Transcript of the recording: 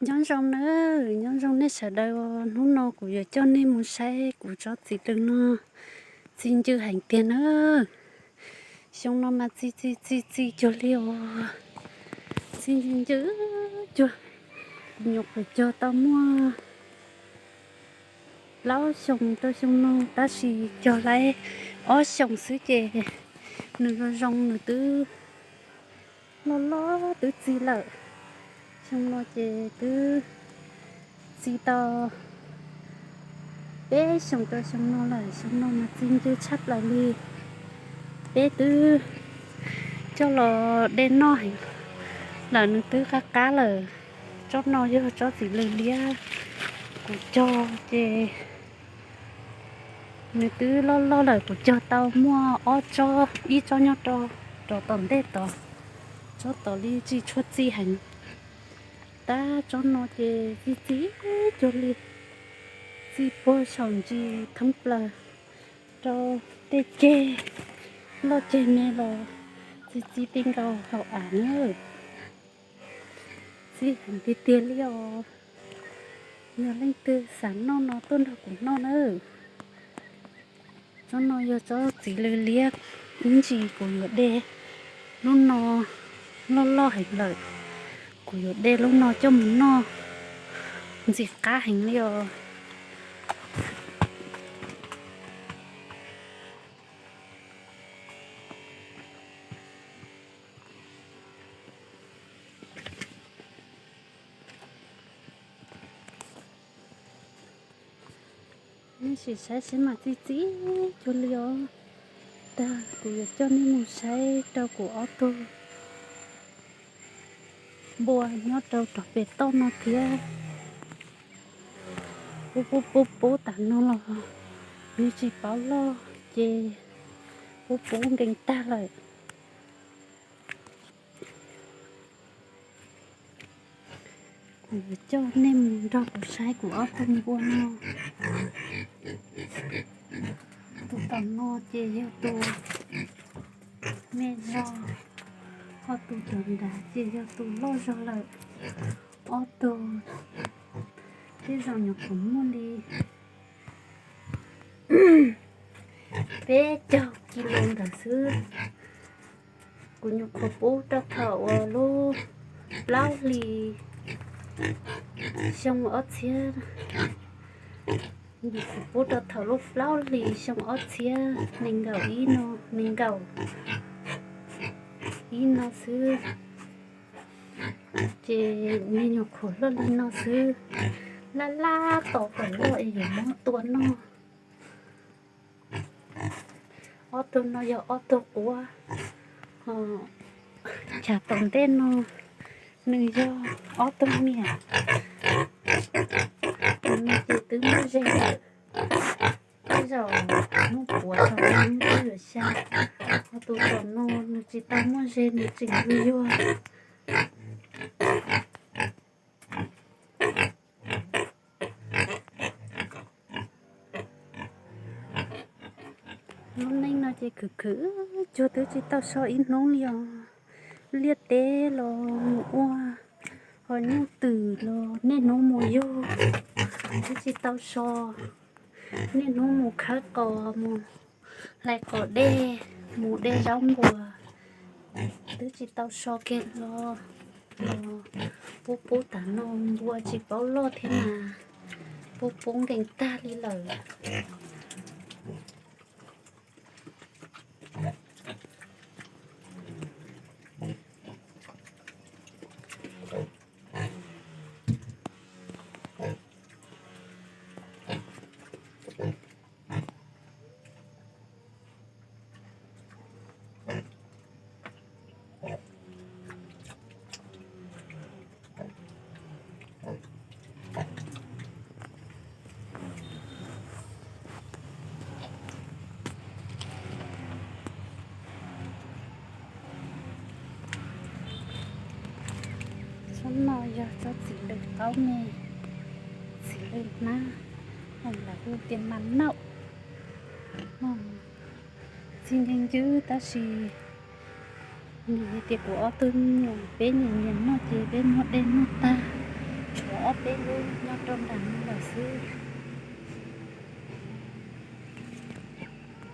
Nyob zoo nawb, nyob zoo nej sawv daws. Hnub no kuv yuav coj nej mus saib kuv tsob txiv lws no txi ncw heev tiag nawb. Xyoo no mas txi txi txi txi cuag li os. Txi ncw ncw cuag. Kuv nyuam qhuav cog tau muaj plaub xyoos rau xyoo no, tab sis cog lawm ob xyoos xwb ces nws zoo zoo nws twb loj loj twb txi lawm. Xyoo no ces twb txi tau peb xyoos rau xyoo no lawm. Xyoo no mas txi ncw tshaj plaws li. Peb twb coj los de noj heev lawm, nws twb qab qab lawm. Tsob no yog tsob txiv lws liab kuv cog ces nws twb loj loj lawm. Kuv cog tau muaj ob tsob, ib tsob nyob rau, rau tom ntej tod, tsob tod li tsis tshua txi heev. Tab tsob no ces txi txi cuag li, txi puag saum ntsis thoob plaws rau tej ceg loj ceg me los txi txi ti nkaus hauv av na. Txi heev tiag tiag li os. Yog leej twg xav noj no tuaj nrog kuv noj nawb. Tsob no yog tsob txiv lws liab, ib ntsis kuv yuav de lub no, loj loj heev lawm, kuv yuav de lub no coj mus noj, ntxim qab heev li os. Nej sim saib seb mas txi txi cuag li os. Tag kuv yuav coj nej mus saib rau kuv ob tug npua nyob rau rov pem toj no thiab. Pub pub pub pub tas no los nws tsis paub loj ces pub pub nkees tag lawm. Kuv yuav coj nej mus nrog kuv saib kuv ob tug npua no. Tus tom no ces yog tus me zog, ho tus tom nrad ces yog tus loj zog lawm. Ob tug tej zaum nyuam qhuav muaj li peb caug kis lus ntawd xwb. Kuv nyuam qhuav pub rau thaum uas lub plaub hlis xyoo ob txhiab, nyuam qhuav pub rau thaum lub plaub hlis xyoo ob txhiab nees nkaum ib no, nees nkaum ib no xwb. Ces nws nyuam qhuav loj li no xwb, laj laj tos kom loj es yuav muab tua noj. Ob tug no yog ob tug quab, ho chav tom ntej no nws yog ob tug niam. Tus no ces twb muaj ze lawm, tej zaum hnub puav thaum hnub twb yuav xya. Ho tus tom no nws tsis tau muaj ze, nws tseem yuag yuag. Lub neej no ces khwv khwv cuag twb tsis tau so ib hnub li os. Liaj teb los mus ua, ho nyuj twm los niaj hnub mus yug, twb tsis tau so. Niaj hnub mus khawb qos, mus hlais qos dej, mus de zaub npua, twb tsis tau so kiag los, los pub pub tas no npua tsis paub loj thiab mas, pub pub nkees tag li lawm. Tsob no yog tsob txiv lws qaub me, txiv lws hnab, lawv hu tias mas naum. Txi ncw ncwb tab sis nws hais tias kuv ob tug me nyuam peb nyiam nyiam noj ces peb muab de noj tag, tshuav peb lub nyob rau nram no lawm xwb.